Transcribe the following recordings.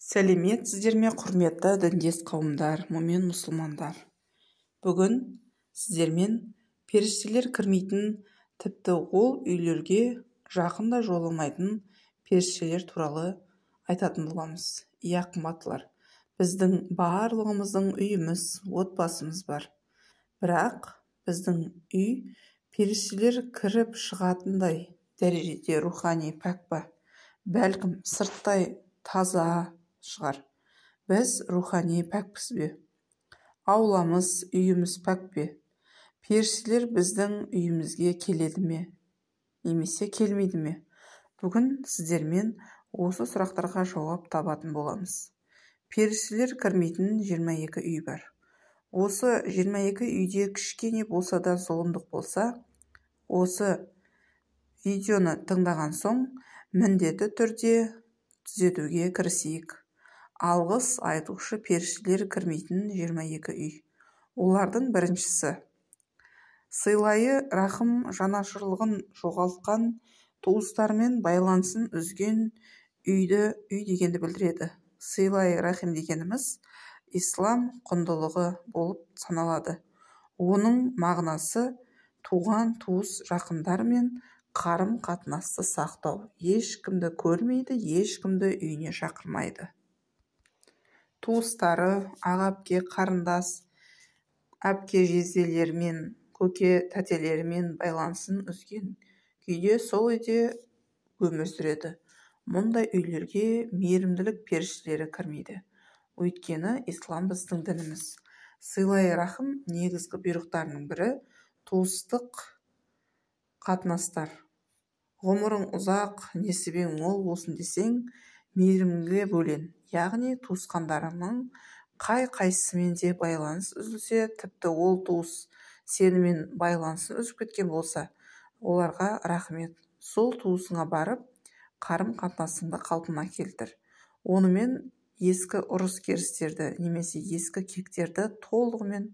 Сәлеметсіздер ме, құрметті діндес қауымдар, мұмен мұсылмандар! Бүгін сіздермен періштелер кірмейтін, тіпті ол үйлерге жақын да жоламайтын періштелер туралы айтатын боламыз. Иә, қымбаттылар, біздің барлығымыздың үйіміз, отбасымыз бар. Бірақ біздің үй періштелер кіріп шығатындай дәрежеде рухани пәк па? Бәлкім, сырттай таза шығар. Біз рухани пәкпіз бе? Ауламыз, үйіміз пәк пе? Періштелер біздің үйімізге келеді ме немесе келмейді ме? Бүгін сіздермен осы сұрақтарға жауап табатын боламыз. Періштелер кірмейтін 22 үй бар. Осы 22 үйде кішкене болса да зұлымдық болса, осы видеоны тыңдаған соң міндетті түрде түзетуге кірісейік. Алғыс айтушы періштелер кірмейтін 22 үй. Олардың біріншісі: сыйлайы рахым жанашырлығын жоғалтқан, туыстарымен байланысын үзген үйді үй дегенді білдіреді. Сыйлайы рахим дегеніміз ислам құндылығы болып саналады. Оның мағынасы туған туыс жақындармен қарым-қатынасты сақтау. Ешкімді көрмейді, ешкімді үйіне шақырмайды. Туыстары, аға, әпке, қарындас, әпке жезделерімен, көке тәтелерімен байланысын үзген күйде сол үйде өмір сүреді. Мұндай үйлерге мейірімділік періштелері кірмейді. Өйткені ислам біздің дініміз. Сыйлайы рахым негізгі бұйрықтарының бірі туыстық қатынастар. Ғұмырың ұзақ, несібең мол болсын десең, мейірімге бөлен. Яғни туысқандарыңның қай-қайсысымен де байланыс үзілсе, тіпті ол туыс сенімен байланысын үзіп кеткен болса, оларға рахмет. Сол туысыңа барып, қарым-қатынасыңды қалпына келтір. Онымен ескі ұрыс-керістерді немесе ескі кектерді толығымен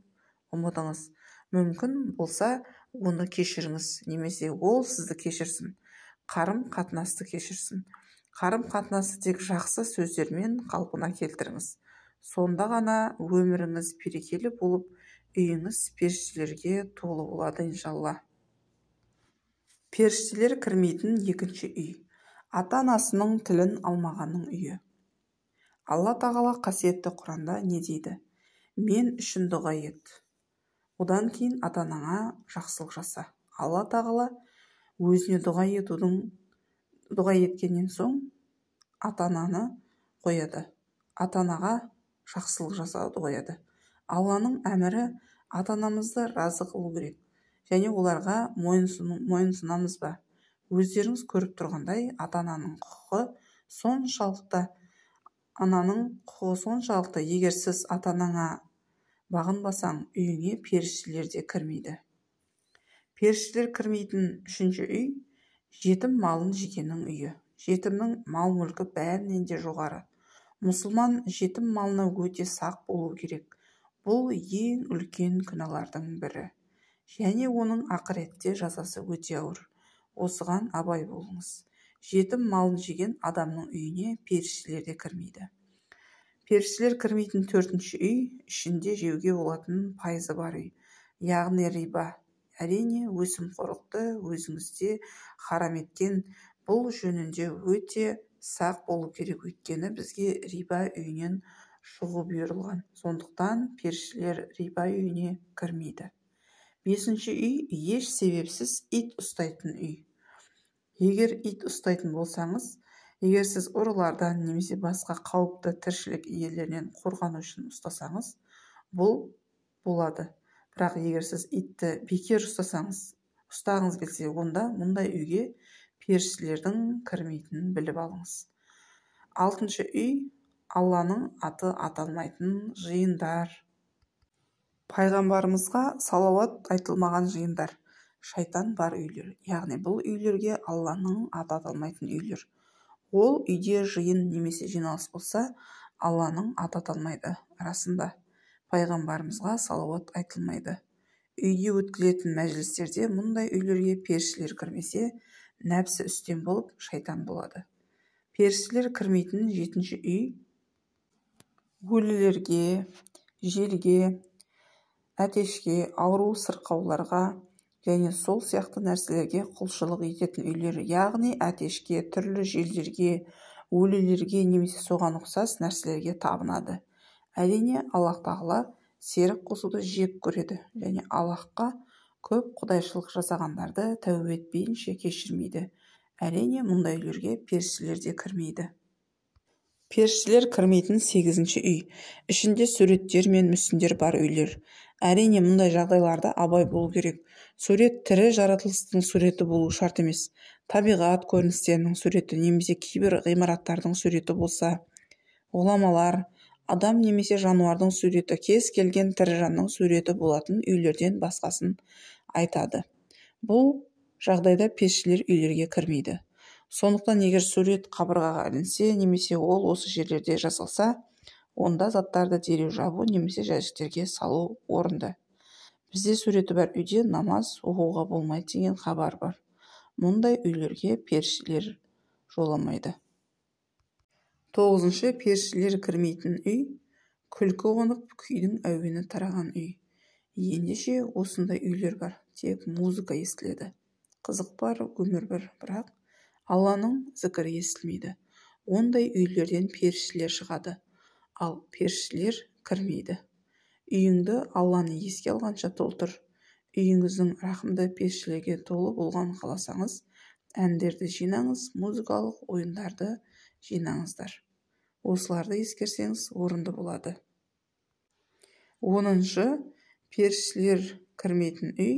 ұмытыңыз. Мүмкін болса, оны кешіріңіз немесе ол сізді кешірсін. Қарым-қатынасты кешірсін. Қарым-қатынасты тек жақсы сөздермен қалпына келтіріңіз. Сонда ғана өміріңіз берекелі болып, үйіңіз періштелерге толы болады, иншалла. Періштелер кірмейтін екінші үй: ата-анасының тілін алмағанның үйі. Алла Тағала қасиетті Құранда не дейді? Мен үшін дұға ет. Одан кейін ата-анаңа жақсылық жаса. Алла Тағала өзіне дұға еткеннен соң ата-ананы қояды. Ата-анаға жақсылық жасауды қояды. Алланың әмірі ата-анамызды разы қылу керек. Және оларға мойынсұнамыз ба? Өздеріңіз көріп тұрғандай, ата-ананың құқығы соншалықты, ананың құқығы соншалықты, егер сіз ата-анаңа бағынбасаң, үйіңе періштелер де кірмейді. Періштелер кірмейтін үшінші үй: жетім малын жегеннің үйі. Жетімнің мал-мүлкі бәрінен де жоғары. Мұсылман жетім малына өте сақ болу керек. Бұл ең үлкен күнәлардың бірі. Және оның ақыретте жазасы өте ауыр. Осыған абай болыңыз. Жетім малын жеген адамның үйіне періштелер де кірмейді. Періштелер кірмейтін төртінші үй: ішінде жеуге болатын пайызы бар үй, яғни риба. Әрине, өсімқорлықты өзіңізде харам еткен. Бұл жөнінде өте сақ болу керек, өйткені бізге риба үйінен шығу бұйырылған. Сондықтан періштелер риба үйіне кірмейді. Бесінші үй: еш себепсіз ит ұстайтын үй. Егер ит ұстайтын болсаңыз, егер сіз ұрылардан немесе басқа қауіпті тіршілік иелерінен қорғану үшін ұстасаңыз, бұл болады. Бірақ егер сіз итті бекер ұстасаңыз, ұстағыңыз келсе, онда мұндай үйге періштелердің кірмейтінін біліп алыңыз. Алтыншы үй: Алланың аты аталмайтын жиындар. Пайғамбарымызға салауат айтылмаған жиындар, шайтан бар үйлер. Яғни бұл үйлерге Алланың аты аталмайтын үйлер. Ол үйде жиын немесе жиналыс болса, Алланың аты аталмайды. Расында, пайғамбарымызға салауат айтылмайды. Үйде өткізілетін мәжілістерде мұндай үйлерге періштелер кірмесе, нәпсі үстем болып, шайтан болады. Періштелер кірмейтін жетінші үй: Өлілерге, желге, әтешке, ауру-сырқауларға және сол сияқты нәрселерге құлшылық ететін үйлер, яғни әтешке, түрлі желдерге, өлілерге немесе соған ұқсас нәрселерге табынады. Әрине, Аллаһ Тағала серік қосуды жек көреді және Аллаһқа көп құдайшылық жасағандарды тәубе етпейінше кешірмейді. Әрине, мұндай үйлерге періштелер де кірмейді. Періштелер кірмейтін 8-ші үй. Ішінде суреттер мен мүсіндер бар үйлер. Әрине, мұндай жағдайларда абай болу керек. Сурет тірі жаратылыстың суреті болуы шарт емес. Табиғат көріністерінің суреті немесе кейбір ғимараттардың суреті болса, ғұламалар адам немесе жануардың суреті, кез келген тірі жанның суреті болатын үйлерден басқасын айтады. Бұл жағдайда періштелер үйлерге кірмейді. Сондықтан егер сурет қабырғаға ілінсе немесе ол осы жерлерде жасалса, онда заттарды дереу жабу немесе жәшіктерге салу орынды. Бізде суреті бар үйде намаз оқуға болмайды деген хабар бар. Мұндай үйлерге періштелер жоламайды. 9-шы періштелер кірмейтін үй, күлкі қонып, күйдің әуені тараған үй. Ендеше осындай үйлер бар, тек музыка естіледі. Қызық бар, өмір бар, бірақ Алланың зікірі естілмейді. Ондай үйлерден періштелер шығады, ал періштелер кірмейді. Үйіңді Алланы еске алғанша толтыр. Үйіңіздің рахымды періштелерге толы болғанын қаласаңыз, әндерді жинаңыз, музыкалық ойындарды жинаңыздар. Осыларды ескерсеңіз орынды болады. 10-шы періштелер кірмейтін үй,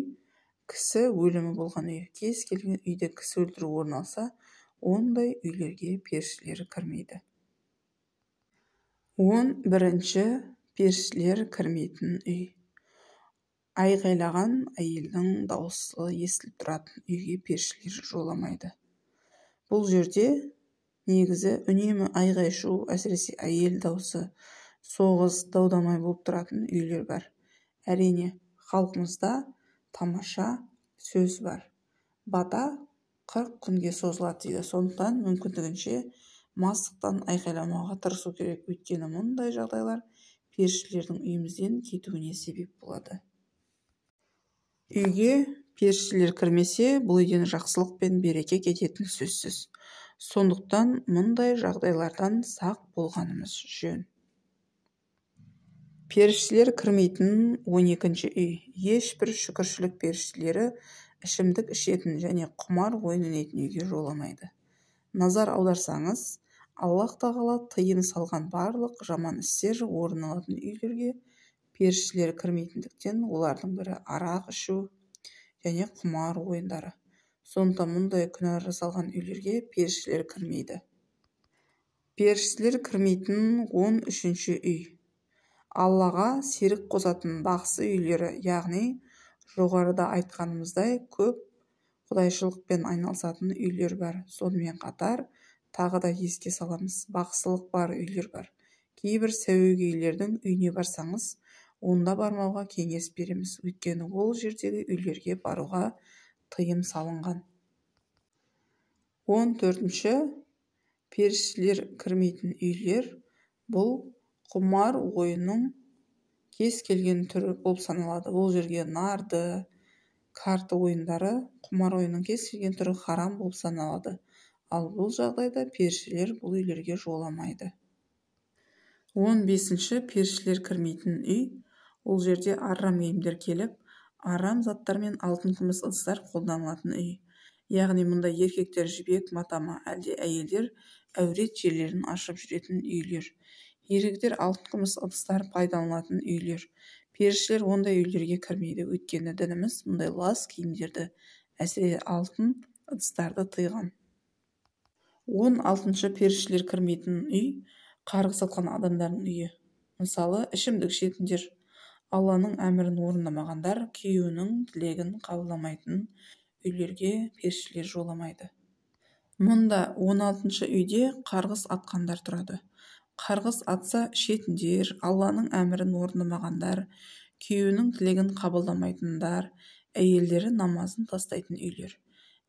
кісі өлімі болған үй. Кез келген үйде кісі өлтіру орын алса, ондай үйлерге періштелер кірмейді. 11-ші періштелер кірмейтін үй. Айғайлаған әйелдің дауысы естіліп тұратын үйге періштелер жоламайды. Бұл жерде негізі үнемі айғай-шу, әсіресе әйел дауысы, соғыс, дау-дамай болып тұратын үйлер бар. Әрине, халқымызда тамаша сөз бар. Бата 40 күнге созылады дейді. Сондықтан мүмкіндігінше мастықтан айқайламауға тырысу керек. Өйткені мұндай жағдайлар періштелердің үйімізден кетуіне себеп болады. Үйге періштелер кірмесе, бұл үйден жақсылық пен береке кететіні сөзсіз. Сондықтан мұндай жағдайлардан сақ болғанымыз жөн. Періштелер кірмейтін 12-ші үй. Ешбір шүкіршілік періштелері ішімдік ішетін және құмар ойын ойнайтын үйге жоламайды. Назар аударсаңыз, Аллаһ Тағала тыйым салған барлық жаман істер орын алатын үйлерге періштелер кірмейтіндіктен, олардың бірі арақ ішу және құмар ойындары. Сондықтан мұндай күнә жасалған үйлерге періштелер кірмейді. Періштелер кірмейтін 13-ші үй. Аллаға серік қосатын бақсы үйлері, яғни жоғарыда айтқанымыздай көп құдайшылықпен айналысатын үйлер бар. Сонымен қатар тағы да еске саламыз, бақсылық бар үйлер бар. Кейбір сәуегейлердің үйіне барсаңыз, онда бармауға кеңес береміз, өйткені ол жердегі үйлерге баруға тыйым салынған. 14-ші періштелер кірмейтін үйлер бұл құмар ойынның кез келген түрі болып саналады. Бұл жерге нарды, карта ойындары, құмар ойынның кез келген түрі харам болып саналады. Ал бұл жағдайда періштелер бұл үйлерге жоламайды. 15-ші періштелер кірмейтін үй, ол жерде арам киімдер келіп, арам заттар мен алтын күміс ыдыстар қолданылатын үй. Яғни мұнда еркектер жібек матама, әлде әйелдер әурет жерлерін ашып жүретін үйлер. Еркектер алтын күміс ыдыстар пайдаланылатын үйлер. Періштелер ондай үйлерге кірмейді, өйткені дініміз мұндай лас киімдерді, әсіресе алтын ыдыстарды тыйған. 16-шы періштелер кірмейтін үй, қарғыс атқан адамдардың үйі. Мысалы, ішімдік ішетіндер, Алланың әмірін орындамағандар, күйеуінің тілегін қабылдамайтын үйлерге періштелер жоламайды. Мұнда 16-шы үйде қарғыс атқандар тұрады. Қарғыс атса ішетіндер, Алланың әмірін орындамағандар, күйеуінің тілегін қабылдамайтындар, әйелдері намазын тастайтын үйлер.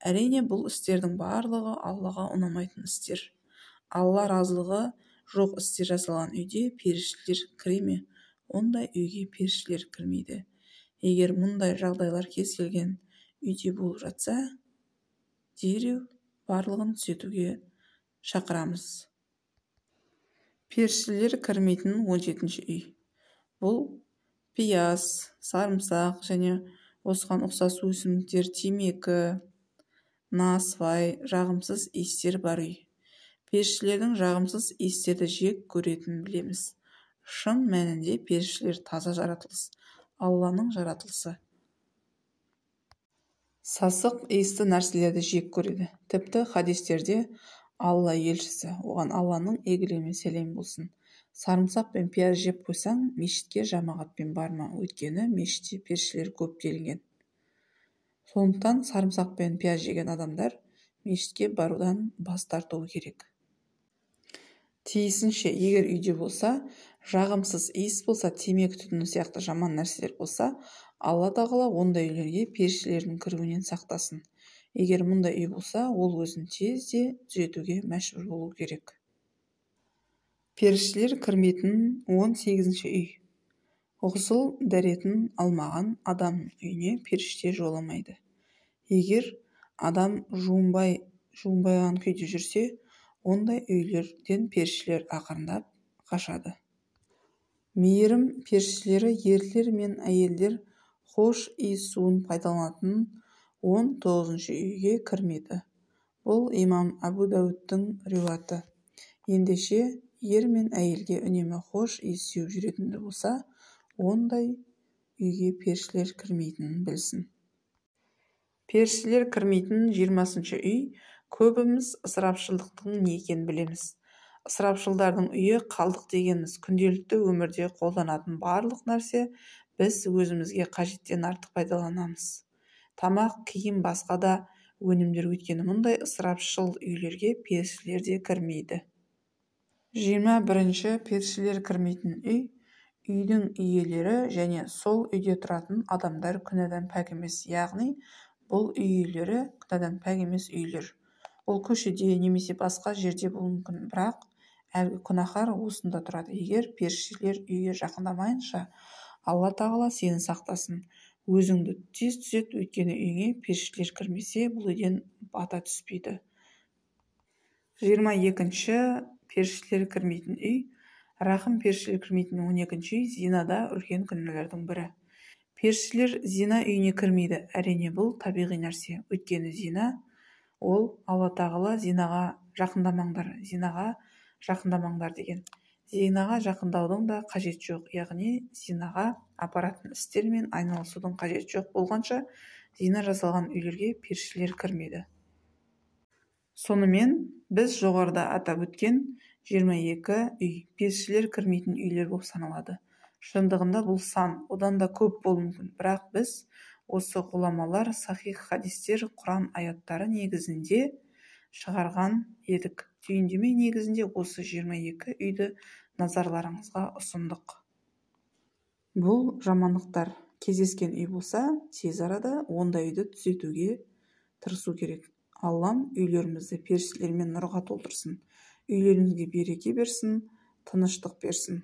Әрине, бұл істердің барлығы Аллаға ұнамайтын істер. Алла разылығы Жоқ істер жасалған үйде періштелер кіре ме? Ондай үйге періштелер кірмейді. Егер мұндай жағдайлар кез келген үйде болып жатса, дереу барлығын түзетуге шақырамыз. Періштелер кірмейтін 17-ші үй. Бұл пияз, сарымсақ және осыған ұқсас өсімдіктер, темекі, насвай, жағымсыз иістер бар үй. Періштелердің жағымсыз иістерді жек көретінін білеміз. Шын мәнінде періштелер таза жаратылыс, Алланың жаратылысы. Сасық иісті нәрселерді жек көреді. Тіпті хадистерде Алла елшісі, оған Алланың игілігі мен сәлем болсын, сарымсақ пен пияз жеп қойсаң, мешітке жамағатпен барма, өйткені мешітте періштелер көп делінген. Сондықтан сарымсақ пен пияз жеген адамдар мешітке барудан бас тартуы керек. Тиісінше, егер үйде болса, жағымсыз иіс болса, темекі түтіні сияқты жаман нәрселер болса, Алла тағала ондай үйлерге періштелердің кіруінен сақтасын. Егер мұндай үй болса, ол өзін тезде түзетуге мәжбүр болу керек. Періштелер кірмейтін 18-ші үй. Ғұсыл дәретін алмаған адамның үйіне періште жоламайды. Егер адам жуынбаған күйде жүрсе, ондай үйлерден періштелер ақырындап қашады. Мейірім періштелері ерлер мен әйелдер хош иіс суын пайдаланатын 19-шы үйге кірмейді. Бұл имам Әбу Дәуіттің риуаты. Ендеше, ер мен әйелге үнемі хош иіс сеуіп жүретінді болса, ондай үйге періштелер кірмейтінін білсін. Періштелер кірмейтін 20-шы үй. Көбіміз ысырапшылдықтың не екенін білеміз. Ысырапшылдардың үйі қалдық дегеніміз күнделікті өмірде қолданатын барлық нәрсе біз өзімізге қажеттен артық пайдаланамыз. Тамақ, киім, басқа да өнімдер, өйткені мұндай ысырапшыл үйлерге періштелер де кірмейді. 21-ші періштелер кірмейтін үй. Үйдің иелері және сол үйде тұратын адамдар күнәдан пәк емес, яғни бұл үй иелері күнәдан пәк емес үйлер. Ол көшеде немесе басқа жерде болуы мүмкін, бірақ әлгі күнәһар осында тұрады. Егер періштелер үйге жақындамайынша, Алла тағала сені сақтасын, өзіңді тез түзет, өйткені үйіңе періштелер кірмесе, бұл үйден бата түспейді. 22-ші періштелер кірмейтін үй. Рахым періштелер кірмейтін 12-ші үй. Зинада үлкен күнәләрдің бірі. Періштелер зина үйіне кірмейді. Әрине, бұл табиғи нәрсе. Өйткені зина, ол Алла тағала зинаға жақындамаңдар, зинаға жақындамаңдар деген. Зинаға жақындаудың да қажеті жоқ, яғни зинаға апаратын істермен айналысудың қажеті жоқ болғанша, зина жасалған үйлерге періштелер кірмейді. Сонымен, біз жоғарыда атап өткен 22 үй періштелер кірмейтін үйлер болып саналады. Шындығында бұл сан одан да көп болуы мүмкін, бірақ біз осы ғұламалар, сахих хадистер, Құран аяттары негізінде шығарған едік. Түйіндеме негізінде осы 22 үйді назарларыңызға ұсындық. Бұл жамандықтар кездескен үй болса, тез арада ондай үйді түзетуге тырысу керек. Аллам үйлерімізді періштелермен нұрға толтырсын, үйлерімізге береке берсін, тыныштық берсін.